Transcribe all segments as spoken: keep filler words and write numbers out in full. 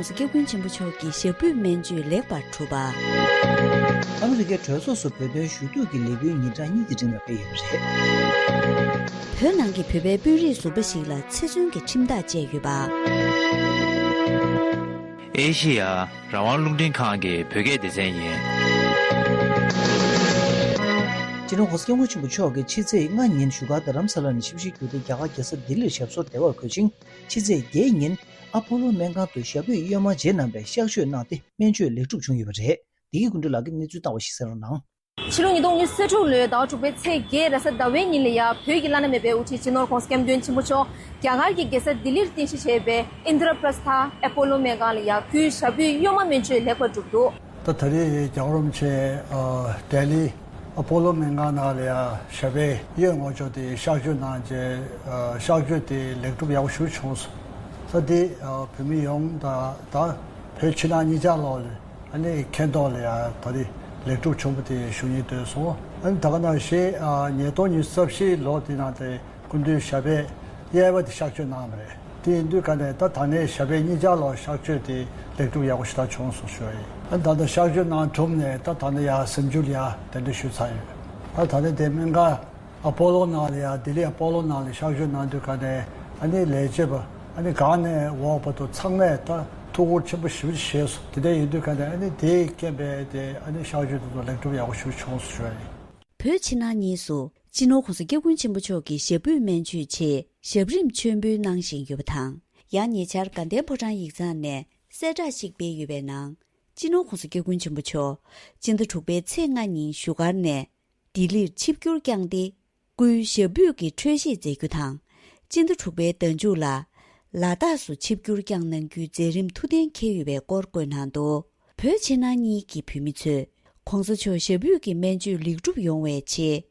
སྐྱབས་མགོན་ཆེན་པོ་མཆོག་གི་ཞབས་པུས་སྨན་བཅོས་ལེགས་པར་གྲུབ་པ། ཨ་མི་རི་ཀའི་གྲོས་ཚོགས་སུ་བོད་དོན་ཞུ་གཏུག་གི་ལས་འགུལ་ཉིན་གྲངས་གཉིས་ཀྱི་རིང་ལ་སྤེལ་ཡོད་པ་རེད། བོད་ནང་གི་བོད་པའི་དཔོན་རིགས་ཟུར་པ་ཞིག་ལ་ཚེ་བཙོན་གྱི་ཁྲིམས་ཐག་བཅད་ཡོད་པ། ཨེ་ཤེ་ཡ་རང་དབང་རླུང་འཕྲིན་ཁང་གི་བོད་སྐད་སྡེ་ཚན་ཡིན། སྤྱི་ནོར་༸གོང་ས་༸སྐྱབས་མགོན་ཆེན་པོ་མཆོག་གིས་ཕྱི་ཚེས་ལྔ་ཉིན་བཞུགས་སྒར་རྡ་རམ་ས་ལ་ནས་ཆིབས་ཞལ་བསྒྱུར་ཏེ་རྒྱ་གར་རྒྱལ་ས་ལྡི་ལིར་ཞབས་སོར་བདེ་བར་འཁོད་ཅིང་། ཕྱི་ཚེས་བརྒྱད་ཉིན་ཨ་པོ་ལོ་སྨན་ཁང་དུ་ཞབས་པུས་གཡོན་མ་བརྗེ་གནང་བའི་གཤག་བཅོས་གནང་སྟེ་སྨན་བཅོས་ལེགས་གྲུབ་བྱུང་ཡོད་པ་རེད། འདི་གའི་སྐུ་མགྲོན་ལགས་ཀྱིས་གནས་ཚུལ་བཏང་བ་ཞིག་གསན་རོགས་གནང་། ཕྱི་ལོ་ཉིས་སྟོང་ཉི་ཤུ་རྩ་དྲུག་ལོའི་ཟླ་བ་དྲུག་པའི་ཚེས་བརྒྱད་རེས་གཟའ་ཟླ་བའི་ཉིན་ལ་ཡ་བོད་ཀྱི་བླ་ན་མེད་པའི་དབུ་ཁྲིད་སྤྱི་ནོར་༸གོང་ས་༸སྐྱབས་མགོན་ཆེན་པོ་མཆོག་རྒྱ་གར་གྱི་རྒྱལ་ས་ལྡི་ལིར་རྟེན་གཞི་བྱས་པའི་ཨིན་དྲ་པྲ་སི་ཐ་ཨེ་པོ་ལོ་སྨན་ཁང་ལ་ཡ་སྐུའི་ཞབས་པུས་གཡོན་མ་སྨན་བཅོས་ལེགས་པར་གྲུབ་འདུག། ད་ད་རེས་རྒྱལ་བ་རིན་པོ་ཆེ་ཨ་ལྡི་ལི་ཨ་པོ་ལོ་སྨན་ཁང་ནང་ལ་ཡ་ཞབས་པད་གཡོན་ངོས་ཕྱོགས་དེ་གཤག་བཅོས་གནང་རྗེས་ཨ་གཤག་བཅོས་དེ་ལེགས་གྲུབ་ཡག་པོ་ཞིག་བྱུང་སོང་། ད་དེ་ཨ་བོད་མི་ཡོངས་དང་ད་བོད་ཕྱི་ནང་གཉིས་ཆ་ལོག་ལ་ཨ་ནི་མཁྱེན་རྟོགས་ལ་ཡ་ད་རེས་ལེགས་གྲུབ་བྱུང་བ་དེ་ཞུ་སྙིང་འདོད་སོང་། ཨ་ནི་ད་ག་ནང་བཞིན་ཨ་ཉིས་སྟོང་ཉི་ཤུ་རྩ་བཞི་ལོ་དེ་ནང་དེ་སྐུ་མདུན་ཞབས་པད་གཡས་པ་དེ་གཤག་བཅོས་གནང་བ་རེད། དེ་ཡིན་དུས་ག་ནས་ད་ད་ནས་ཞབས་པད་གཉིས་ཆ་ལོག་གཤག་བཅོས་དེ་ལེགས་གྲུབ་ཡག་པོ་ཞེ་དྲག་བྱུང་སོང་ཞུ་བ་ཡིན། ཨ་ད་ལྟ་གཤག་བཅོས་གནང་གྲུབ་ནས་ད་ད་ནས་ཡར་གཟིམ་ཆུང་ལ་ཡར་གདན་འདྲེན་ཞུས་ཚར་ཡོད། ཨ་ད་ནས་དེ་སྨན་ཁང་ཨ་པོ་ལོ་ནང་ལ་ཡར་ལྡི་ལི་ཨ་པོ་ལོ་ནང་ལ་གཤག་བཅོས་གནང་དུས་ག་ནས་ཨ་ནི་ལས་བྱེད་པ་ཨ་ནི་གང་ནས་འོག་བར་དུ་ཚང་མས་ད་ཐུགས་ཁུར་ཆེན་པོ་ཞེ་པོ་ཅིག་བཞེས་སོང་། དེ་འདྲ་ཡིན་དུས་ག་ནས་ཨ་ནི་དེས་རྐྱེན་པས་དེ་ཨ་ནི་གཤག་བཅོས་དེ་ཚོ་ལེགས་གྲུབ་ཡག་པོ་ཞིག་བྱུང་སོང་ཞུ་བ་ཡིན། བོད་ཕྱི་ནང་གཉིས་སུ་སྤྱི་ནོར་༸གོང་ས་༸སྐྱབས་མགོན་ཆེན་པོ་མཆོག་གི་ཞབས་པུས་སྨན་བཅོས་ཆེད་ཞབས་རིམ་མཆོད་འབུལ་གནང་བཞིན་ཡོད་པ་དང་། ཡང་ཉེ་ཆར་དགའ་ལྡན་ཕོ་བྲང་ཡིག་ཚང་ནས་གསལ་བསྒྲགས་ཤིག་སྤེལ་ཡོད་པའི་ནང་། སྤྱི་ནོར་༸གོང་ས་༸སྐྱབས་མགོན་ཆེན་པོ་མཆོག་སྤྱི་ཟླ་དྲུག་པའི་ཚེས་ལྔ་ཉིན་བཞུགས་སྒར་ནས་ལྡི་ལིར་ཆིབས་བསྒྱུར་བསྐྱངས་ཏེ། སྐུའི་ཞབས་པུས་ཀྱི་འཕྲོད་བཞེས་མཛད་རྒྱུ་དང་། སྤྱི་ཟླ་དྲུག་པའི་ཟླ་མཇུག་ལ་ལ་དྭགས་སུ་ཆིབས་བསྒྱུར་བསྐྱངས་གནང་རྒྱུའི་མཛད་རིམ་ཐུགས་གཏན་འཁེལ་ཡོད་པའི་སྐོར་བཀོད་གནང་འདུག། བོད་ཕྱི་ནང་གཉིས་ཀྱི་བོད་མི་ཚོས་༸གོང་ས་མཆོག་ཞབས་པུས་ཀྱི་སྨན་བཅོས་ལེགས་གྲུབ་ཡོང་བའི་ཆེད་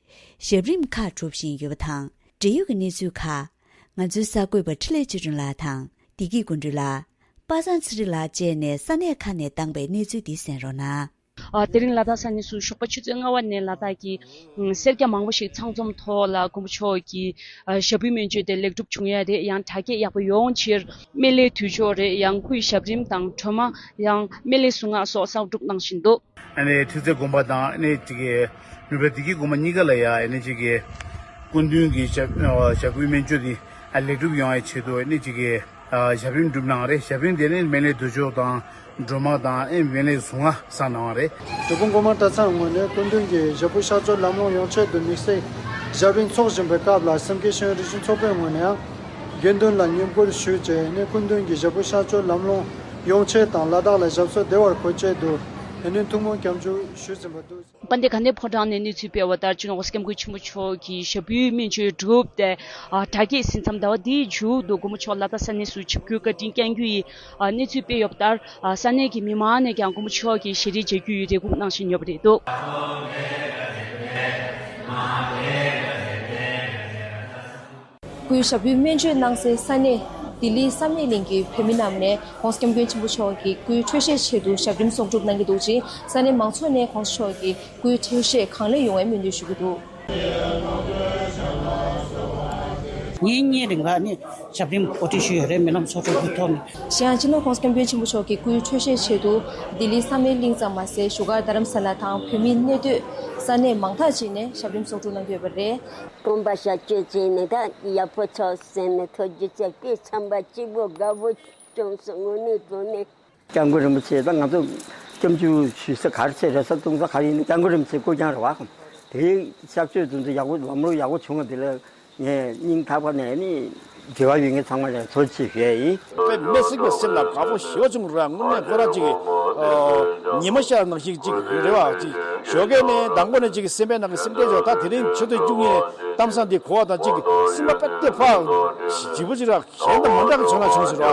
ཞབས་རིམ་ཁག་སྒྲུབ་བཞིན་ཡོད་པ་དང་། འབྲེལ་ཡོད་ཀྱི་གནས་ཚུལ་ཁག་ང་ཚོའི་གསར་འགོད་པ་འཕྲིན་ལས་ཆོས་སྒྲོན་ལགས་དང་བདེ་སྐྱིད་ཀུན་འཕྲིན་ལགས། པ་སངས་ཚེ་རིང་ལགས་བཅས་ནས་ས་གནས་ཁག་ནས་བཏང་པའི་གནས་ཚུལ་འདི་གསན་རོགས་གནང་། ཨ། དེ་རིང་ལ་དྭགས་ས་གནས་སུ་ཞོགས་པ་ཆུ་ཚོད་ལྔ་པ་ནས་ལ་དྭགས་ཀྱི་ཨ་སེར་སྐྱ་མང་པོ་ཞིག་ཚང་འཛོམས་ཐོག་ལ་མགོན་པོ་མཆོག་གི་ཨ་ཞབས་པུས་སྨན་བཅོས་དེ་ལེགས་གྲུབ་བྱུང་ཡ་རེད། ཡང་དྲག་སྐྱེད་ཡག་པོ་ཡོང་ཕྱིར་སྨན་བླའི་དུར་ཆོག་རེད། ཡང་སྐུའི་ཞབས་རིམ་དང་སྒྲོལ་མ། ཡང་སྨན་བླའི་གཟུངས་སྔགས་སོགས་གསར་སྒྲུབ་གནང་བཞིན་འདུག། ཨ་ནི་ཁྲི་རྩེ་དགོན་པ་དང་ཨ་ནི་ཅིག་གི་མི་བོད་བདེ་སྐྱིད་དགོན་པ་གཉིས་ཀ་ལ་ཡ་ཨ་ནི་ཅིག་གི་སྐུ་མདུན་གྱི་ཞབས་ཞབས་པུས་སྨན་བཅོས་དེ་ཨ་ལེགས་གྲུབ་ཡོང་ཡ་ཆེད་དུ་ཨ་ནི་ཅིག་གི་ཨ་ཞབས་རིམ་སྒྲུབ་གནང་རེད། ཞབས་རིམ་དེ་ནི་སྨན་བླའི་དུར་ཆོག་དང་སྒྲོལ་མ་དང་ཨེ་སྨན་བླའི་གཟུངས་སྔགས་བསགས་གནང་བ་རེད། འབྲས་སྤུངས་སྒོ་མང་གྲྭ་ཚང་ངོས་ནས་སྐུ་མདུན་གྱི་ཞབས་པུས་གཤག་བཅོས་ལམ་ལྷོང་ཡོང་ཆེད་དུ་དམིགས་བསལ་ཞབས་རིམ་འཚོགས་བཞིན་པའི་སྐབས་ལ་སེམས་བསྐྱེད་ཤེས་ཡོན་རིག་གཞུང་ཚོགས་པའི་ངོས་ནས་ཡང་དགེ་འདུན་ལ་བསྙེན་བཀུར་ཞུས་རྗེས་ནས་སྐུ་མདུན་གྱི་ཞབས་པུས་གཤག་བཅོས་ལམ་ལྷོང་ཡོང་ཆེད་དང་ལ་དྭགས་ལ་ཞབས་སོར་བདེ་བར་འཁོད་ཆེད་དུ་ཨ་ནི་ཐུགས་སྨོན་སྐྱབས་འཇུག་ཞུས་ཟིན་པ་འདུག། དཔལ་ལྡན་དགའ་ལྡན་ཕོ་བྲང་ནས་གནས་ཚུལ་སྤེལ་བ་ལྟར་སྤྱི་ནོར་༸གོང་ས་༸སྐྱབས་མགོན་ཆེན་པོ་མཆོག་གི་ཞབས་པུས་སྨན་བཅོས་གྲུབ་སྟེ་ཨ་དྲག་སྐྱེད་ཟིན་མཚམས་ཟླ་བ་འདིའི་མཇུག་ཏུ་མགོན་པོ་མཆོག་ལ་དྭགས་ས་གནས་སུ་ཆིབས་བསྒྱུར་བཀའ་དྲིན་བསྐྱང་རྒྱུ་ཡི་ཨ་གནས་ཚུལ་སྤེལ་ཡོད་པ་ལྟར། ཨ་ས་གནས་ཀྱི་མི་མང་ནས་ཀྱང་མགོན་པོ་མཆོག་གི་ཞལ་རས་མཇལ་རྒྱུ་ཡི་རེ་སྒུག་གནང་བཞིན་ཡོད་པ་རེད་འདུག། སྐུའི་ཞབས་པུས་སྨན་བཅོས་གནང་སའི་ས་གནས་ལྡི་ལིའི་བསམ་ཡས་གླིང་གི་བོད་མི་རྣམས་ནས་༸གོང་ས་༸སྐྱབས་མགོན་ཆེན་པོ་མཆོག་གི་སྐུའི་འཕྲོད་བཞེས་ཆེད་དུ་ཞབས་རིམ་གསོག་སྒྲུབ་གནང་གི་འདུག་ཅིང་། ས་གནས་མང་ཚོགས་ནས་༸གོང་ས་མཆོག་གི་སྐུའི་འཕྲོད་བཞེས་གང་ལེགས་ཡོང་བའི་སྨོན་འདུན་ཞུ་གི་འདུག། ཉིན་གཉིས་རིང་ལ་ནི་ཞབས་རིམ་གོ་སྒྲིག་ཞུས་ཡོད་རེད། སྨོན་ལམ་ཚོགས་གྲལ་དབུ་ཐོག་ནས། གཞན་ཡང་སྤྱི་ནོར་༸གོང་ས་༸སྐྱབས་མགོན་ཆེན་པོ་མཆོག་གི་སྐུའི་འཕྲོད་བཞེས་ཆེད་དུ་ལྡི་ལི་བསམ་ཡས་གླིང་ཙམ་མ་ཟད་བཞུགས་སྒར་རྡ་རམ་ས་ལ་དང་བོད་མིའི་གནས་སྡོད་ས་གནས་མང་དག་ཅིག་ནས་ཞབས་རིམ་གསོག་སྒྲུབ་གནང་གི་ཡོད་པ་རེད། དགོན་པ་གཤག་བཅོས་བྱས་ནས་ད་ཡག་པོ་ཆོག་ཟེར་ནས་ཐུགས་རྗེ་ཆེ། དཔེ་བྱམས་པ་སྐྱིད་པོ་དགའ་པོ་བྱུང་སོང་། དངོས་གནས་དྲང་གནས། སྐྱབས་མགོན་རིན་པོ་ཆེ་ད་ང་ཚོ་སྐྱབས་འཇུག་ཞུ་ས་ག་རེ་བྱེད་རེད་ས་གཏོང་ས་ག་རེ་ཡིན་ན་སྐྱབས་མགོན་རིན་པོ་ཆེ་སྐུ་རྐྱང་རེད་བ། དེའི་གཤག་བཅོས་དེ་ཚོ་ཡག་པོ་ལམ་ལྷོང་ཡག་པོ་བྱུང་བ་དེ་ལ་ངས་སྙིང་ཐག་པ་ནས་ནི་འབྲེལ་བ་ཡོད་མཁན་ཚང་མ་ལ་ཐུགས་རྗེ་ཆེ་ཞུ་ཡ་ཡིན། དཔེ་མི་སྲིད་པའི་སེམས་ལ་དགའ་པོ་ཞེ་པོ་བྱུང་རེད་བ། དངོས་གནས་ཁོ་རང་ཅིག་ཨ་ཉི་མ་ཤར་ནང་བཞིན་ཅིག་རེད་བ། ཅིག་ཞོགས་ཀས་ནས་མདང་དགོང་ནས་ཅིག་སེམས་པའི་ནང་གི་སེམས་ཁྲལ་ཅིག་ད་དེ་རིང་ཆུ་ཚོད་བཅུ་གཉིས་ནས་གཏམ་བཟང་འདི་གོ་བ་དང་ཅིག་སེམས་པ་དཔེ་དེ་ཕར་ལྗིད་པོ་ཅིག་ར་གཞན་དང་མ་འདྲ་གི་བྱུང་ན་བྱུང་ཟེར་བ།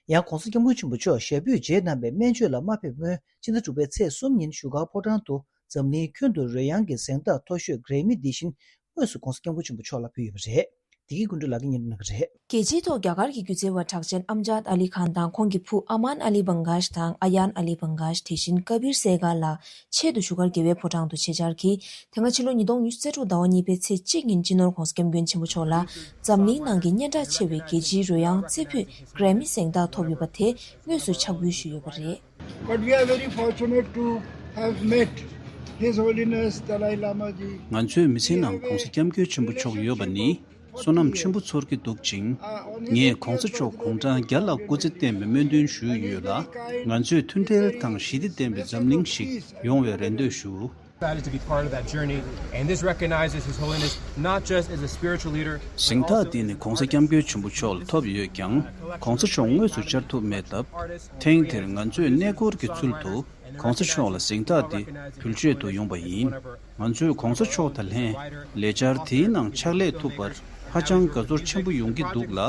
ཡང་༸གོང་ས་༸སྐྱབས་མགོན་ཆེན་པོ་མཆོག་ཞབས་པུས་བརྗེས་གནང་བའི་སྨན་བཅོས་ལ་མ་ཕེབས་སྔོན་སྤྱི་ཟླ་དྲུག་པའི་ཚེས་གསུམ་ཉིན་བཞུགས་སྒར་ཕོ་བྲང་དུ་འཛམ་གླིང་ཁྱོན་དུ་རོལ་དབྱངས་ཀྱི་གཟེངས་རྟགས་མཐོ་ཤོས་གྷི་རེ་མི་འདི་བཞིན་དངོས་སུ་༸གོང་ས་༸སྐྱབས་མགོན་ཆེན་པོ་མཆོག་ལ་ཕུལ་ཡོད་པ་རེད། བདེ་སྐྱིད་ཀུན་སྒྲོན་ལགས་ཀྱིས་སྙན་སྒྲོན་གནང་གི་རེད། རྒྱལ་སྤྱིའི་ཐོག་རྒྱ་གར་གྱི་སྒྱུ་རྩལ་བ་གྲགས་ཅན་ཨམ་ཇཱད་ཨ་ལི་ཁཱན་དང་ཁོང་གི་བུ་ཨ་མཱན་ཨ་ལི་བང་གཱཤ་དང་ཨ་ཡཱན་ཨ་ལི་བང་གཱཤ། དེ་བཞིན་ཀ་བིར་སེ་གྷལ་ལ་ཆེད་དུ་བཞུགས་སྒར་རྒྱལ་བའི་ཕོ་བྲང་དུ་ཆེད་བཅར་གྱིས། དེ་སྔ་ཕྱི་ལོ་ཉིས་སྟོང་ཉི་ཤུ་རྩ་དྲུག་ཟླ་བ་གཉིས་པའི་ཚེས་གཅིག་ཉིན་སྤྱི་ནོར་༧གོང་ས་༧སྐྱབས་མགོན་ཆེན་པོ་མཆོག་ལ་འཛམ་གླིང་ནང་གི་སྙན་གྲགས་ཆེ་བའི་རྒྱལ་སྤྱིའི་རོལ་དབྱངས་རྩེ་ཕུད་གྷི་རེ་མི་གཟེངས་རྟགས་ཐོབ་ཡོད་པ་དེ་དངོས་སུ་ཕྱག་འབུལ་ཞུས་ཡོད་པ་རེད། But we are very fortunate to have met His Holiness Dalai Lama ji. ང་ཚོའི་མི་ཚེ་ནང་༧གོང་ས་༧སྐྱབས་མགོན་ཆེན་པོ་མཆོག་ཡོད་པ་ནི་བསོད་ནམས་ཆེན་པོ་ཚོར་གྱི་འདུག་ཅིང་། ངས་༧གོང་ས་མཆོག་དགུང་གྲངས་བརྒྱ་ལ་སྐུ་ཚེ་བརྟན་པའི་སྨོན་འདུན་ཞུས་ཡོད་ལ། ང་ཚོས་མཐུན་སྒྲིལ་དང་ཞི་བདེ་ལྡན་པའི་འཛམ་གླིང་ཞིག་ཡོང་བའི་རེ་འདོད་ཞུ། Excited to be part of that journey, and this recognizes His Holiness not just as a spiritual leader, but also གཟེངས་རྟགས་འདི་ནི་༧གོང་ས་༧སྐྱབས་མགོན་ཆེན་པོ་མཆོག་ལ་ཐོབ་ཡོད་ཀྱང་། ༧གོང་ས་མཆོག་དངོས་སུ་བཅར་ཐུབ་མེད་སྟབས། ཐེངས་འདིར་ང་ཚོས་གནས་སྐོར་གྱི་ཚུལ་དུ་༧གོང་ས་མཆོག་ལ་གཟེངས་རྟགས་འདི་འབུལ་ཆེད་དུ་ཡོང་པ་ཡིན། ང་ཚོས་༧གོང་ས་མཆོག་དང་ལྷན་ལས་འཆར་དེའི་ནང་ཕྱག་ལས་ཐུབ་པར་ཧ་ཅང་དགའ་ཚོར་ཆེན་པོ་ཡོང་གི་འདུག་ལ།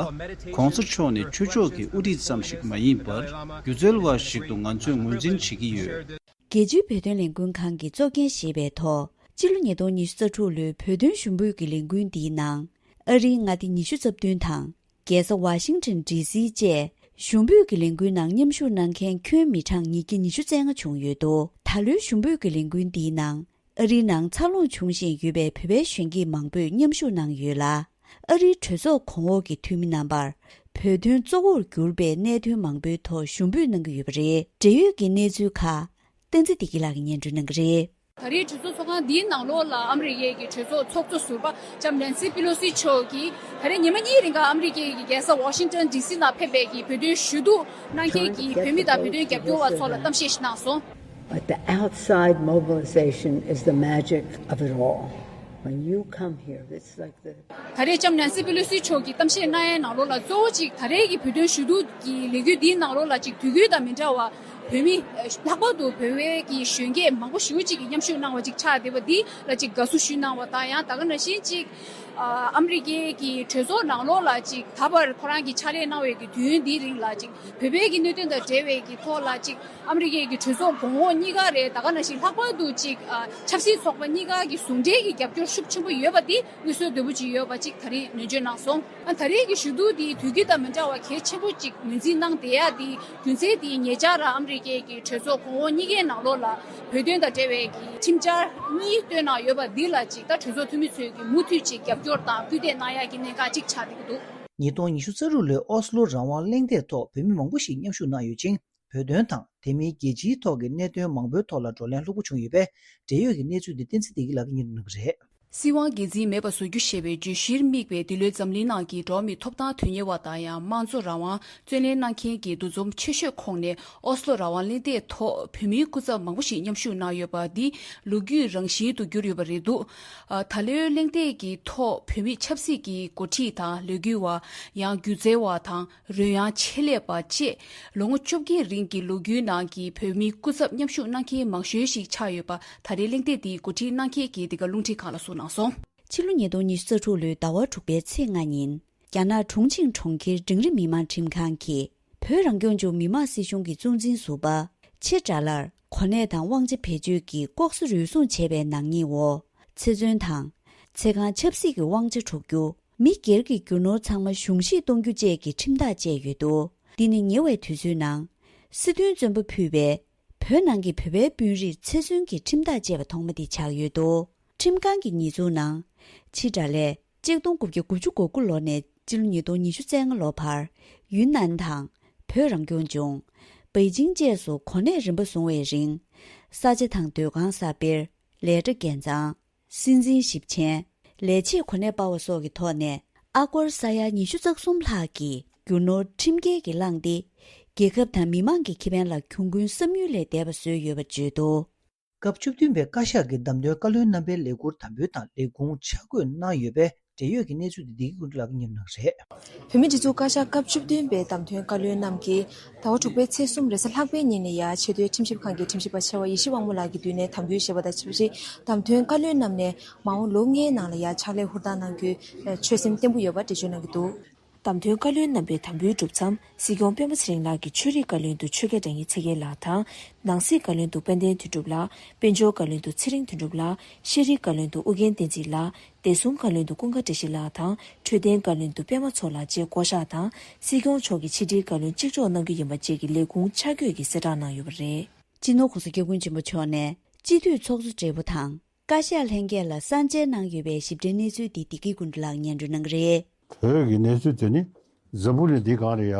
༧གོང་ས་མཆོག་ནི་ཆོས་ཕྱོགས་ཀྱི་དབུ་ཁྲིད་ཙམ་ཞིག་མ་ཡིན་པར་སྒྱུ་རྩལ་བ་ཞིག་ཏུ་ང་ཚོས་ངོས་འཛིན་བྱེད་ཀྱི་ཡོད། རྒྱལ་སྤྱིའི་བོད་དོན་ལས་འགུལ་ཁང་གི་གཙོ་འགན་བཞེས་པའི་ཐོག་སྤྱི་ལོ་ཉིས་སྟོང་ཉི་ཤུ་རྩ་དྲུག་ལོའི་བོད་དོན་ཞུ་འབོད་ཀྱི་ལས་འགུལ་འདིའི་ནང་། ཨ་རིའི་མངའ་སྡེ་ཉི་ཤུ་རྩ་བདུན་དང་། རྒྱལ་ས་ཝ་ཤིང་ཊོན་ཌི་སི་བཅས་ཞུ་འབོད་ཀྱི་ལས་འགུལ་ནང་མཉམ་ཞུགས་གནང་མཁན་ཁྱོན་མི་གྲངས་ཉིས་བརྒྱ་ཉི་ཤུ་རྩ་ལྔ་བྱུང་ཡོད་འདུག་ད་ལོའི་ཞུ་འབོད་ཀྱི་ལས་འགུལ་འདིའི་ནང་། ཨ་རིའི་ནང་འཚར་ལོངས་བྱུང་བཞིན་ཡོད་པའི་བོད་པའི་གཞོན་སྐྱེས་མང་པོས་མཉམ་ཞུགས་གནང་ཡོད་ལ། ཨ་རིའི་གྲོས་ཚོགས་གོང་འོག་གི་འཐུས་མི་རྣམ་པར་བོད་དོན་གཙོ་བོར་གྱུར་པའི་གནད་དོན་མང་པོའི་ཐོག་ཞུ་འབོད་གནང་གི་ཡོད་པ་རེད། འབྲེལ་ཡོད་ཀྱི་གནས་ཚུལ་ཁག་བསྟན་འཛིན་བདེ་སྐྱིད་ལགས་ཀྱིས་སྙན་སྒྲོན་གནང་གི་རེད། ད་རེས་གྲོས་ཚོགས་ཚོགས་ཁང་འདིའི་ནང་ལོགས་ལ་ཨ་མི་རི་ཀའི་གི་གྲོས་ཚོགས་ཚོགས་གཙོ་ཟུར་པ་ལྕམ་ནན་སི་པི་ལོ་སི་མཆོག་གིས་ད་རེས་ཉི་མ་གཉིས་རིང་ག་ཨ་མི་རི་ཀའི་གི་རྒྱལ་ས་ཝ་ཤིང་ཊོན་ཌི་སི་ནང་ཕེབས་པའི་གི་བོད་དོན་ཞུ་གཏུག་གནང་མཁན་གྱི་བོད་མི་དང་བོད་དོན་རྒྱབ་སྐྱོར་བ་ཚོ་ལ་གཏམ་བཤད་ཞིག་གནང་སོང་། But the outside mobilization is the magic of it all. When you come here, it's like the ད་རེས་ལྕམ་ནན་སི་པི་ལོ་སི་མཆོག་གིས་གཏམ་བཤད་གནང་ཡའི་ནང་ལོགས་ལ་གཙོ་བོ་གཅིག་ད་རེས་ཀྱི་བོད་དོན་ཞུ་གཏུག་གི་ལས་འགུལ་འདིའི་ནང་ལོགས་ལ་གཅིག་དུས་རྒྱུན་དང་མི་འདྲ་བ་བོད་མི་ལྷག་པར་དུ་བོད་པའི་གི་གཞོན་སྐྱེས་མང་པོ་ཞེ་པོ་ཅིག་གིས་མཉམ་ཞུགས་གནང་བ་ཅིག་ཆགས་བསྡད་པ་འདི་ལ་ཅིག་དགའ་བསུ་ཞུས་གནང་བ་དང་། ཡང་ད་ག་ནང་བཞིན་ཅིག་ཨ་ཨ་མི་རི་ཀའི་གི་གྲོས་ཚོགས་ནང་ལོགས་ལ་ཅིག་ད་བར་ཁོ་རང་གིས་ཕྱག་ལས་གནང་བའི་གི་དུས་ཡུན་འདིའི་རིང་ལ་ཅིག་བོད་པའི་གི་གནད་དོན་དང་འབྲེལ་བའི་གི་ཐོག་ལ་ཅིག་ཨ་མི་རི་ཀའི་གི་གྲོས་ཚོགས་གོང་འོག་གཉིས་ཀ་རེད། ད་ག་ནང་བཞིན་ལྷག་པར་དུ་ཅིག་ཨ་ཆབ་སྲིད་ཚོགས་པ་གཉིས་ཀ་གི་ཟུང་འབྲེལ་གྱི་རྒྱབ་སྐྱོར་ཤུགས་ཆེན་པོ་ཡོད་པ་འདི་དངོས་སུ་འདོད་པོ་ཅིག་ཡོད་པ་ཅིག་ད་རེས་ནན་བརྗོད་གནང་སོང་། ཨ་ད་རེས་ཀྱི་ཞུ་གཏུག་འདི་དུས་རྒྱུན་དང་མི་འདྲ་བ་གལ་ཆེན་པོ་ཅིག་ངོས་འཛིན་གནང་བསྡད་ཡ་འདི་རྒྱུ་མཚན་འདི་ཉེ་ཆར་རང་ཨ་མི་རི་ཀའི་གི་གྲོས་ཚོགས་གོང་འོག་གཉིས་ཀའི་ནང་ལོགས་ལ་བོད་དོན་དང་འབྲེལ་བའི་གི་ཁྲིམས་འཆར་གཉིས་བཏོན་གནང་ཡོད་པ་འདི་ལ་ཅིག་ད་གྲོས་ཚོགས་འཐུས་མི་ཚོས་ཀྱི་མུ་མཐུད་ཅིག་རྒྱབ་སྐྱོར་དང་སྐུལ་འདེད་གནང་ཡ་གི་གནད་འགག་ཅིག་ཆགས་བསྡད་ཀྱི་འདུག་ཉིས་སྟོང་ཉི་ཤུ་རྩ་དྲུག་ལོའི་ཨོ་སི་ལོ་རང་དབང་གླེང་སྟེགས་ཐོག་བོད་མི་མང་པོ་ཞིག་མཉམ་ཞུགས་གནང་ཡོད་ཅིང་། བོད་དོན་དང་དེ་མིན་རྒྱལ་སྤྱིའི་ཐོག་གི་གནད་དོན་མང་པོའི་ཐོག་ལ་བགྲོ་གླེང་ལྷུག་པོ་བྱུང་ཡོད་པས། འབྲེལ་ཡོད་ཀྱི་གནས་ཚུལ་འདི་བསྟན་འཛིན་བདེ་སྐྱིད་ལགས་ཀྱིས་སྙན་སྒྲོན་གནང་གི་རེད། སྲིད་དབང་སྒེར་འཛིན་མེད་པ་བཟོ་རྒྱུ་ཞེས་པའི་བརྗོད་གཞིར་དམིགས་པའི་འདི་ལོའི་འཛམ་གླིང་ནང་གི་འགྲོ་བ་མིའི་ཐོབ་ཐང་དོན་གཉེར་བ་དང་ཡང་དམངས་གཙོ་རང་དབང་རྩོད་ལེན་གནང་མཁན་གྱི་འདུ་འཛོམས་ཆེ་ཤོས་ཁོངས་ནས་ཨོ་སི་ལོ་རང་དབང་གླེང་སྟེགས་ཐོག་བོད་མིའི་སྐུ་ཚབ་མང་པོ་ཞིག་མཉམ་ཞུགས་གནང་ཡོད་པ་འདི་ལོ་རྒྱུས་རང་བཞིན་དུ་གྱུར་ཡོད་པ་རེད་འདུག་ཨ་ད་ལོའི་གླེང་སྟེགས་ཀྱི་ཐོག་བོད་མིའི་ཆབ་སྲིད་ཀྱི་འགོ་ཁྲིད་དང་ལས་འགུལ་བ། ཡང་སྒྱུ་རྩལ་བ་དང་རོལ་དབྱངས་ཆེད་ལས་པ་བཅས་ལོ་ངོ་བཅོ་བརྒྱད་རིང་གི་ལོ་རྒྱུས་ནང་གི་བོད་མིའི་སྐུ་ཚབ་མཉམ་ཞུགས་གནང་མཁན་མང་ཤོས་ཤིག་ཆགས་ཡོད་པ་ད་རེས་གླེང་སྟེགས་འདིའི་འགོ་ཁྲིད་གནང་མཁན་གྱིས་འདི་ག་རླུང་འཕྲིན་ཁང་ལ་གསུངས་གནང་སོང་། ཕྱི་ལོ་ཉིས་སྟོང་ཉི་ཤུ་རྩ་དྲུག་ལོའི་ཟླ་བ་དྲུག་པའི་ཚེས་ལྔ་ཉིན། རྒྱ་ནག་ཁྲུང་ཆིང་གྲོང་ཁྱེར་འབྲིང་རིམ་མི་དམངས་ཁྲིམས་ཁང་གིས་བོད་རང་སྐྱོང་ལྗོངས་མི་དམངས་སྲིད་གཞུང་གི་གཙོ་འཛིན་ཟུར་པ་ཆེ་དགྲ་ལར་གོ་གནས་དང་དབང་ཆ་བེད་སྤྱོད་ཀྱིས་ལྐོག་ཟ་རུལ་སུངས་བྱས་པའི་ནག་ཉེས་འོག་ཚེ་བཙོན་དང་། ཚེ་གང་ཆབ་སྲིད་ཀྱི་དབང་ཆ་འཕྲོག་རྒྱུ། མི་སྒེར་གྱི་རྒྱུ་ནོར་ཚང་མ་གཞུང་བཞེས་གཏོང་རྒྱུ་བཅས་ཀྱི་ཁྲིམས་ཐག་བཅད་ཡོད་འདུག་འདི་ནི་ཉེ་བའི་དུས་ཚོད་ནང་། སྲིད་དོན་བཙོན་པ་ཕུད་པའི་བོད་ནང་གི་བོད་པའི་དཔོན་རིགས་ཚེ་བཙོན་གྱི་ཁྲིམས་ཐག་བཅད་པ་ཐོག་མ་དེ་ཆགས་ཡོད་འདུག་ཁྲིམས་ཁང་གི་ཉེས་འཛུགས་ནང་། ཕྱི་དགྲ་ལས་གཅིག་སྟོང་དགུ་བརྒྱ་དགུ་བཅུ་གོ་དགུ་ལོ་ནས་སྤྱི་ལོ་ཉིས་སྟོང་ཉི་ཤུ་རྩ་ལྔ་ལོ་བར་ཡུན་ནན་དང་། བོད་རང་སྐྱོང་ལྗོངས། པེ་ཅིང་བཅས་སུ་གོ་གནས་རིམ་པ་བཟུང་བའི་རིང་། ས་ཆ་དང་སྡོད་ཁང་གསར་སྤེལ། ལས་གྲྭ་འགན་གཙང་། སྲིད་འཛིན་ཞིབ་མཆན། ལས་བྱེད་གོ་གནས་སྤར་བ་སོགས་ཀྱི་ཐོག་ནས་ཨ་སྒོར་ས་ཡ་ཉི་ཤུ་རྩ་གསུམ་ལྷག་གི་རྒྱུ་ནོར་ཁྲིམས་འགལ་གྱིས་བླངས་ཏེ། རྒྱལ་ཁབ་དང་མི་དམངས་ཀྱི་ཁེ་ཕན་ལ་གྱོང་གུན་བསམ་ཡུལ་ལས་འདས་པ་བཟོས་ཡོད་པ་བརྗོད་འདུག་སྐབས་བཅུ་བདུན་པའི་བཀའ་ཤག་གི་བདམས་ཐོན་བཀའ་བློན་རྣམ་པའི་ལས་འཁུར་དམ་འབུལ་དང་ལས་ཁུངས་ཆ་བགོས་གནང་ཡོད་པས། འབྲེལ་ཡོད་ཀྱི་གནས་ཚུལ་དེ་བདེ་སྐྱིད་ཀུན་གྲོལ་ལགས་ཀྱིས་སྙན་སྒྲོན་གནང་གི་རེད། བོད་མིའི་སྒྲིག་འཛུགས་བཀའ་ཤག་སྐབས་བཅུ་བདུན་པའི་བདམས་ཐོན་བཀའ་བློན་རྣམས་ཀྱིས་ཟླ་བ་དྲུག་པའི་ཚེས་གསུམ་རེས་གཟའ་ལྷག་པའི་ཉིན་ནས་ཡར་ཆེས་མཐོའི་ཁྲིམས་ཞིབ་ཁང་གི་ཁྲིམས་ཞིབ་པ་ཆེ་བ་ཡེ་ཤེས་དབང་མོ་ལགས་ཀྱི་མདུན་ནས་དམ་འབུལ་བཞེས་པ་དང་ཆབས་ཅིག་བདམས་ཐོན་བཀའ་བློན་རྣམས་ནས་མ་འོངས་ལོ་ལྔའི་ནང་ལ་ཡར་ཕྱག་ལས་ཧུར་ཐག་གནང་རྒྱུའི་ཆོད་སེམས་བརྟན་པོ་ཡོད་པ་འགྲེལ་བརྗོད་གནང་གི་འདུག་བདམས་ཐོན་བཀའ་བློན་རྣམ་པའི་དམ་འབུལ་གྲུབ་མཚམས། སྲིད་སྐྱོང་སྤེན་པ་ཚེ་རིང་ལགས་ཀྱིས་ཆོས་རིག་བཀའ་བློན་དུ་ཆོས་རྒྱལ་དགྲ་གཉེན་ཚེ་རྒྱལ་ལགས་དང་། ནང་སྲིད་བཀའ་བློན་དུ་དཔལ་ལྡན་དོན་གྲུབ་ལགས། དཔལ་འབྱོར་བཀའ་བློན་དུ་ཚེ་རིང་དོན་གྲུབ་ལགས། ཤེས་རིག་བཀའ་བློན་དུ་ཨུ་རྒྱན་བསྟན་འཛིན་ལགས། བདེ་སྲུང་བཀའ་བློན་དུ་ཀུན་དགའ་བཀྲ་ཤིས་ལགས་དང་། འཕྲོད་བསྟེན་བཀའ་བློན་དུ་པད་མ་མཚོ་ལགས་བཅས་བསྐོ་གཞག་དང་། སྲིད་སྐྱོང་མཆོག་གིས་ཕྱི་དྲིལ་བཀའ་བློན་གཅིག་ལྕོགས་གནང་རྒྱུ་ཡིན་པ་བཅས་ཀྱི་ལས་ཁུངས་ཆ་བགོས་ཀྱིས་གསལ་བསྒྲགས་གནང་ཡོད་པ་རེད། སྤྱི་ནོར་༸གོང་ས་༸སྐྱབས་མགོན་ཆེན་པོ་མཆོག་ནས་སྤྱི་འཐུས་ཚོགས་གཙོ་སྦྲེལ་པོ་དང་། བཀའ་ཤག་ལྷན་རྒྱས་ལ་གསར་མཇལ་གནང་ཡོད་པའི་ཞིབ་ཕྲའི་གནས་ཚུལ་འདི་བདེ་སྐྱིད་ཀུན་ལགས་སྙན་སྒྲོན་གནང་གི་རེད། བོད་ཀྱི་གནས་ཚུལ་དེ་ནི་འཛམ་བུ་གླིང་འདིའི་སྒང་ལ་ཡ་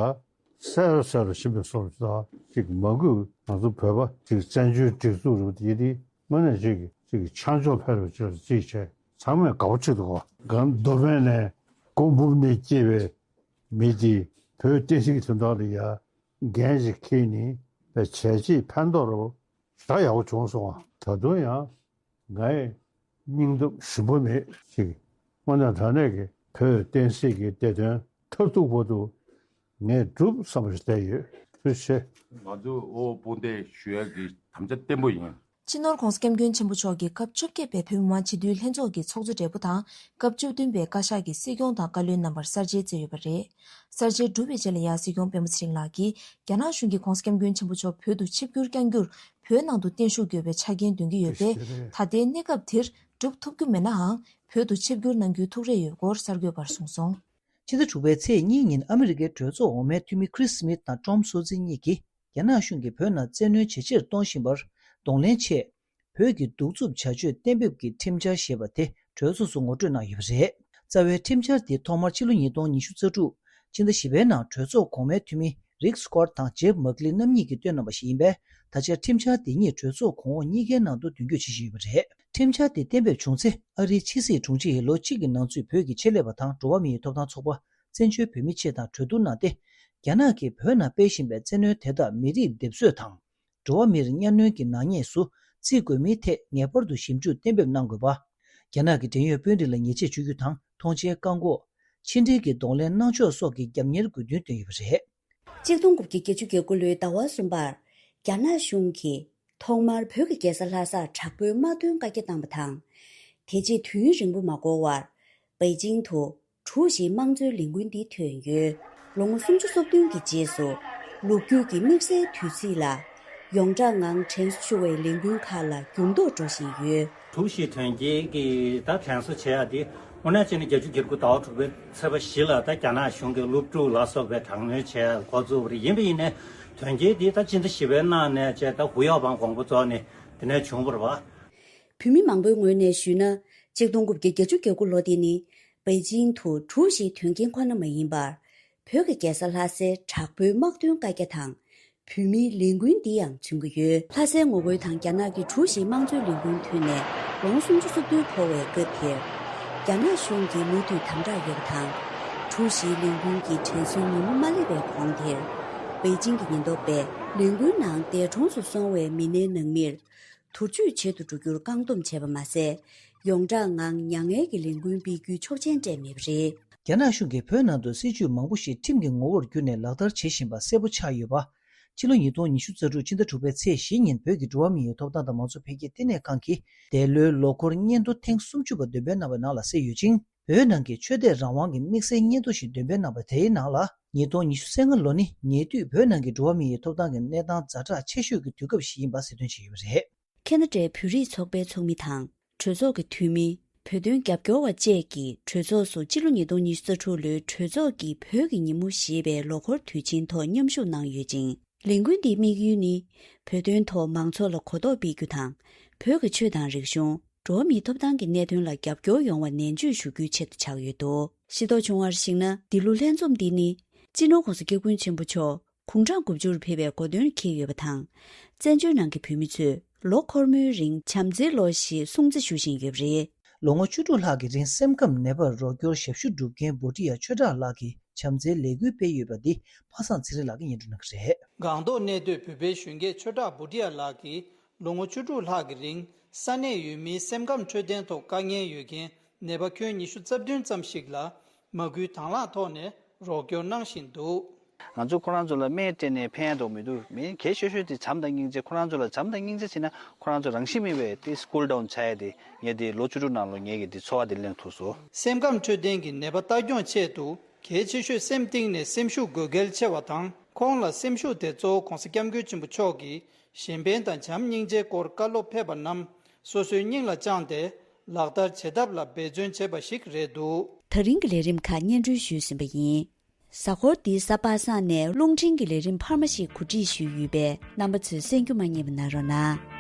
གསལ་རུ་གསལ་རུ་ཕྱིན་པའི་བཟོ་འདྲ་ཅིག་མང་པོས་ང་ཚོ་བོད་པ་ཅིག་བཙན་བྱོལ་སྒྲིག་འཛུགས་རུ་དེ་དེ་དངོས་གནས་ཅིག་ཅིག་ཆ་འཇོག་འཕེར་བའི་ཕྱིར་ཅིག་བྱས་ཚང་མས་དགའ་པོ་ཅིག་འདུག་ག་མདོ་སྨད་ནས་ཀོང་པོ་ནས་སྐྱེས་པའི་མི་དེ་བོད་བསྟན་སྲིད་ཀྱི་དོན་དག་ལ་ཡ་འགན་ཞིག་འཁྱེར་ནས་བྱས་རྗེས་ཕན་ཐོགས་རུ་ཞེ་དྲག་ཡག་པོ་བྱུང་སོང་བ། ད་དུང་ཡང་ངའི་སྙིང་སྟོབས་ཞུམ་པ་མེད་ཅིག་དངོས་གནས་དྲང་གནས་ཀྱི་བོད་བསྟན་སྲིད་ཀྱི་བདེ་དོན་མཐར་ཐུག་བར་དུ་ངས་སྒྲུབ་བསམ་པ་ཞིག་བསྡད་ཡོད། ཐུགས་རྗེ་ཆེ། ང་ཚོས་དབུ་དཔུང་སྡེ་ཞུ་ཡག་གི་དམ་བཅའ་བརྟན་པོ་ཡིན། སྤྱི་ནོར་༸གོང་ས་༸སྐྱབས་མགོན་ཆེན་པོ་མཆོག་གིས་སྐབས་བཅོ་བརྒྱད་པའི་བོད་མི་མང་སྤྱི་འཐུས་ལྷན་ཚོགས་ཀྱི་ཚོགས་གཙོ་སྦྲེལ་པོ་དང་། སྐབས་བཅུ་བདུན་པའི་བཀའ་ཤག་གི་སྲིད་སྐྱོང་དང་བཀའ་བློན་རྣམ་པར་གསར་མཇལ་བསྩལ་ཡོད་པ་རེད། གསར་མཇལ་གྲུབ་པའི་རྗེས་ལ་ཡང་སྲིད་སྐྱོང་སྤེན་པ་ཚེ་རིང་ལགས་ཀྱིས་རྒྱ་ནག་གཞུང་གིས་༸གོང་ས་༸སྐྱབས་མགོན་ཆེན་པོ་མཆོག་བོད་དུ་ཆིབས་བསྒྱུར་བསྐྱང་རྒྱུར་བོད་ནང་དུ་བརྟན་བཞུགས་དགོས་པའི་ཆ་རྐྱེན་འདོན་གྱི་ཡོད་པས། ད་ལྟའི་གནས་སྐབས་འདིར་སྒྲུབ་ཐུབ་རྒྱུ་མེད་ནའང་། བོད་དུ་ཆིབས་བསྒྱུར་གནང་རྒྱུའི་ཐུགས་རེ་ཡོད་སྐོར་གསར་འགོད་པར་གསུངས་སོང་། ཕྱི་ཟླ་དྲུག་པའི་ཚེས་གཉིས་ཉིན་ཨ་མི་རི་ཀའི་གྲོས་ཚོགས་འོག་མའི་འཐུས་མི་ཁྲིས་སྨིད་དང་ཀྲོམ་སོ་ཙི་གཉིས་ཀྱིས། རྒྱ་ནག་གཞུང་གིས་བོད་ནང་བཙན་གནོན་ཇེ་ཆེར་གཏོང་བཞིན་པར་གདོང་ལེན་ཆེད། བོད་ཀྱི་གདུག་རྩུབ་བྱ་སྤྱོད་གཏན་འབེབས་ཀྱི་ཁྲིམས་འཆར་ཞེས་པ་དེ་གྲོས་ཚོགས་སུ་ངོ་སྤྲོད་གནང་ཡོད་པ་རེད། རྩ་བའི་ཁྲིམས་འཆར་དེ་ཐོག་མར་ཕྱི་ལོ་ཉིས་སྟོང་ཉི་ཤུ་རྩ་དྲུག་ཕྱི་ཟླ་བཞི་པའི་ནང་གྲོས་ཚོགས་གོང་མའི་འཐུས་མི་རིག་སྐོར་དང་ཇེབ་མག་ལི་རྣམ་གཉིས་ཀྱིས་བཏོན་གནང་བ་ཞིག་ཡིན་པས། ད་ཆ་ཁྲིམས་འཆར་དེ་ཉིད་གྲོས་ཚོགས་གོང་འོག་གཉིས་ཀའི་ནང་དུ་མདུན་སྐྱོད་བྱེད་བཞིན་ཡོད་པ་རེད། ཁྲིམས་འཆར་དེ་གཏན་འབེབས་བྱུང་ཚེ། ཨ་རིའི་ཕྱི་སྲིད་དྲུང་ཆེ་ཡིས་ལོ་གཅིག་གི་ནང་ཚུད་བོད་ཀྱི་ཆེད་ལས་པ་དང་འགྲོ་བ་མིའི་ཐོབ་ཐང་ཚོགས་པ། བཙན་བྱོལ་བོད་མི་བཅས་དང་གྲོས་བསྡུར་གནང་སྟེ། རྒྱ་ནག་གིས་བོད་ནང་སྤེལ་བཞིན་པའི་བཙན་གནོན་དེ་དག་མི་རིགས་སྡེབ་གསོད་དང་། འགྲོ་བ་མིར་གཉའ་གནོན་གྱི་ནག་ཉེས་སུ་བརྩི་དགོས་མིན་ཐད་ངེས་པར་དུ་ཞིབ་འཇུག་གཏན་འབེབས་གནང་དགོས་པ། རྒྱ་ནག་གི་འབྲེལ་ཡོད་དཔོན་རིགས་ལ་ཉེས་ཆད་གཅོད་རྒྱུ་དང་མཐོང་མཆན་བཀག་འགོག་ཕྱི་འབྲེལ་གྱི་གདོང་ལེན་གནང་ཕྱོགས་སོགས་ཀྱི་རྒྱབ་གཉེར་དགོས་འདུན་བཏོན་ཡོད་པ་རེད། གཅིག་སྟོང་དགུ་བརྒྱ་བརྒྱད་ཅུ་གྱ་དགུ་ལོའི་ཟླ་བ་གསུམ་པར། རྒྱ་ནག་གཞུང་གིས་ཐོག་མར་བོད་ཀྱི་རྒྱལ་ས་ལྷ་སར་དྲག་པོའི་དམག་དོན་བཀའ་རྒྱ་བཏང་བ་དང་། དེ་རྗེས་དུས་ཡུན་རིང་པོ་མ་འགོར་བར། པེ་ཅིང་དུ། གྲུ་བཞིའི་དམངས་གཙོའི་ལས་འགུལ་འདི་ཐོན་ཡོད། ལོ་ངོ་སུམ་ཅུ་སོ་བདུན་གྱི་རྗེས་སུ། ལོ་རྒྱུས་ཀྱི་དམིགས་བསལ་དུས་ཚིགས་ལ། ཡོངས་གྲགས་ངང་དྲན་གསོ་ཞུ་བའི་ལས་འགུལ་ཁག་ལ་འགྱུར་ལྡོག་འགྲོ་བཞིན་ཡོད། གྲུ་བཞི་དོན་རྐྱེན་གྱི་ད་དྲན་གསོ་བྱེད་ཡ་དེ། དངོས་གནས་བྱས་ན་བརྒྱད་ཅུ་གྱ་དགུ་ཟླ་བ་དྲུག་པའི་ཚེས་པ་བཞི་ལ་ད་རྒྱ་ནག་གཞུང་གིས་སློབ་ཕྲུག་ལ་སོགས་པའི་དྲག་གནོན་བྱེད་ཡ་འགོ་བཙུགས་པ་རེད། ཡིན་པ་ཡིན་ནའི་དོན་རྐྱེན་འདི་ད་སྤྱི་ཟླ་བཞི་པའི་ནང་ནས་བྱས་ད་ཧུ་ཡའོ་པང་དགོངས་པ་རྫོགས་ནས་དེ་ནས་བྱུང་བ་རེད་པ། བོད་མི་མང་པོའི་ངོས་ནས་ཞུས་ན། གཅིག་སྟོང་དགུ་བརྒྱ་བརྒྱད་ཅུ་གྱ་དགུ་ལོ་དེ་ནི། པེ་ཅིང་དུ་གྲུ་བཞིའི་དོན་རྐྱེན་ཁོ་ན་མ་ཡིན་པར། བོད་ཀྱི་རྒྱལ་ས་ལྷ་སའི་དྲག་པོའི་དམག་དོན་བཀའ་རྒྱ་དང་། བོད་མིའི་ལས་འགུལ་འདི་ཡང་མཚོན་གྱི་ཡོད། ལྷ་སའི་ངོ་རྒོལ་དང་རྒྱ་ནག་གི་གྲུ་བཞིའི་དམངས་གཙོའི་ལས་འགུལ་མཐུད་ནས་ལོ་ངོ་སུམ་ཅུ་སོ་བདུན་འཁོར་བའི་སྐབས་དེར། རྒྱ་ནག་གཞུང་གིས་མུ་མཐུད་དམ་དྲག་ཡོད་པ་དང་། གྲུ་བཞིའི་ལས་འགུལ་གྱི་དྲན་གསོའི་ཉིན་མོ་མ་སླེབས་པའི་གོང་དེར། པེ་ཅིང་གི་ཉེན་རྟོག་པས་ལས་འགུལ་ནང་འདས་གྲོངས་སུ་སོང་བའི་མི་སྣའི་ནང་མིར། དུར་བཅུད་བྱེད་དུ་འགྲོ་རྒྱུར་བཀག་སྡོམ་བྱས་པ་མ་ཟད། ཡོངས་གྲགས་ངང་མྱ་ངན་གྱི་ལས་འགུལ་སྤེལ་རྒྱུའི་ཆོག་མཆན་སྤྲད་མེད་པ་རེད། རྒྱ་ནག་གཞུང་གིས་བོད་ནང་དུ་སྲིད་བྱུས་མང་པོ་ཞིག་ཁྲིམས་ཀྱི་ངོ་བོར་བསྒྱུར་ནས་ལག་བསྟར་བྱེད་བཞིན་པ་གསལ་པོ་ཆགས་ཡོད་པ། ཕྱི་ལོ་ཉིས་སྟོང་ཉི་ཤུ་རྩ་དྲུག་ཕྱི་ཟླ་དྲུག་པའི་ཚེས་བཞི་ཉིན་བོད་ཀྱི་འགྲོ་བ་མིའི་ཐོབ་ཐང་དང་མང་གཙོ་འཕེལ་རྒྱས་ལྟེ་གནས་ཁང་གིས་འདས་ལོའི་ལོ་འཁོར་སྙན་ཐོ་ཐེངས་སུམ་ཅུ་པ་འདོན་སྤེལ་གནང་བའི་ནང་ལ་གསལ་ཡོད་ཅིང་། བོད་ནང་གི་ཆོས་དད་རང་དབང་གི་དམིགས་བསལ་སྙན་ཐོ་ཞིག་འདོན་སྤེལ་གནང་པ་དེའི་ནང་ལ། ཉིས་སྟོང་ཉི་ཤུ་རྩ་ལྔ་ལོ་ནི་ཉེ་དུས་བོད་ནང་གི་འགྲོ་བ་མིའི་ཐོབ་ཐང་གི་གནས་སྟངས་ཛ་དྲག་ཆེ་ཤོས་ཀྱི་དུས་སྐབས་ཤིག་ཡིན་པ་གསལ་སྟོན་བྱས་ཡོད་པ་རེད། ཁེ་ན་ཌའི་བོད་རིགས་ཚོགས་པའི་ཚོགས་མི་དང་། གྲོས་ཚོགས་ཀྱི་འཐུས་མི། བོད་དོན་རྒྱབ་སྐྱོར་བ་བཅས་ཀྱིས་གྲོས་ཚོགས་སུ་སྤྱི་ལོ་ཉིས་སྟོང་ཉི་ཤུ་རྩ་དྲུག་ལོའི་གྲོས་ཚོགས་ཀྱི་བོད་ཀྱི་ཉིན་མོ་ཞེས་པའི་ལོ་འཁོར་དུས་ཆེན་ཐོག་མཉམ་ཞུགས་གནང་ཡོད་ཅིང་། ལས་འགུལ་འདིའི་དམིགས་ཡུལ་ནི། བོད་དོན་ཐོག་མང་ཚོགས་ལ་གོ་རྟོགས་སྤེལ་རྒྱུ་དང་། བོད་ཀྱི་ཆོས་དང་རིག་གཞུང་། འགྲོ་བ་མིའི་ཐོབ་ཐང་གི་གནད་དོན་ལ་རྒྱབ་སྐྱོར་ཡོང་བ་ནན་བརྗོད་ཞུ་རྒྱུའི་ཆེད་དུ་ཆགས་ཡོད་འདུག་ཤེས་རྟོགས་བྱུང་བར་གཞིགས་ན། འདི་ལོ་ལྷན་འཛོམས་འདི་ནི། སྤྱི་ནོར་༸གོང་ས་༸སྐྱབས་མགོན་ཆེན་པོ་མཆོག་དགུང་གྲངས་དགུ་བཅུར་ཕེབས་པའི་གོ་སྟོན་འཁེལ་ཡོད་པ་དང་། བཙན་བྱོལ་ནང་གི་བོད་མི་ཚོས་ལོ་འཁོར་མོའི་རིང་བྱམས་བརྩེའི་ལོ་ཞེས་སྲུང་བརྩི་ཞུ་བཞིན་ཡོད་པ་རེད། ལོ་ངོ་བཅུ་དྲུག་ལྷག་གི་རིང་སེམས་ཁམས་ནད་པར་རོགས་སྐྱོར་ཞབས་ཞུ་སྒྲུབ་མཁན་བྷོ་ཊི་ཡ་ཆོས་གྲགས་ལགས་ཀྱིས་བྱམས་བརྩེའི་ལས་འགུལ་སྤེལ་ཡོད་པ་འདི་པ་སངས་ཚེ་རིང་ལགས་ཀྱིས་སྙན་སྒྲོན་གནང་གི་རེད། སྒང་ཏོག་གནས་སྡོད་བོད་པའི་གཞོན་སྐྱེས་ཆོས་གྲགས་བྷོ་ཊི་ཡ་ལགས་ཀྱིས་ལོ་ངོ་བཅུ་དྲུག་ལྷག་གི་རིང་ས་གནས་ཡུལ་མིའི་སེམས་ཁམས་འཕྲོད་བསྟེན་ཐོག་དཀའ་ངལ་ཡོད་མཁན་ནད་པ་ཁྱོན་ཉི་ཤུ་རྩ་བདུན་ཙམ་ཞིག་ལ་མ་སྐུལ་དང་བླངས་ཐོག་ནས་རོགས་སྐྱོར་གནང་བཞིན་འདུག་ང་ཚོ་ཁོ་རང་ཚོ་ལ་སྨན་སྤྲད་ནས་ཕན་ཐོགས་མི་འདུག་མི་གལ་ཆེ་ཤོས་དེ་བྱམས་དང་སྙིང་རྗེ། ཁོ་རང་ཚོ་ལ་བྱམས་དང་སྙིང་རྗེ་བྱས་ན་ཁོ་རང་ཚོ་རང་ཤི་མེད་པའི་དེ་ཀུལ་ཌའུན་བྱ་ཡ་དེ་ངས་དེ་ལོ་བཅུ་དྲུག་ནང་ལོ་ངས་ཀྱི་དེ་འཚོ་བ་དེ་ལེན་ཐུབ་སོང་། སེམས་ཁམས་འཕྲོད་བསྟེན་གྱི་ནད་པ་ལྟ་སྐྱོང་ཆེད་དུ་ གལ་ཆེ་ཤོས་སེམས་གཏིང་ནས་སེམས་ཤུགས་དགོས་གལ་ཆེ་བ་དང་། ཁོང་ལ་སེམས་ཤུགས་དེ་གཙོ་བོ་༸གོང་ས་༸སྐྱབས་མགོན་ཆེན་པོ་མཆོག་གིས་གཞན་ཕན་དང་བྱམས་སྙིང་རྗེའི་སྐོར་བཀའ་སློབ་ཕེབས་པ་རྣམས་སོ་སོའི་སྙིང་ལ་བཅངས་ཏེ་ལག་བསྟར་བྱེད་ཐབས་ལ་འབད་བརྩོན་བྱས་པ་ཞིག་རེད་འདུག། ད་རིང་གི་ལས་རིམ་ཁག་སྙན་སྒྲོན་ཞུས་ཟིན་པ་ཡིན། གཟའ་འཁོར་འདིའི་གཟའ་པ་སངས་ནས་རླུང་འཕྲིན་གྱི་ལས་རིམ་འཕར་མ་ཞིག་གོ་སྒྲིག་ཞུས་ཡོད་པས་རྣམ་པ་ཚོས་གསན་རྒྱུ་མ་བསྙེལ་བ་གནང་རོགས་གནང་།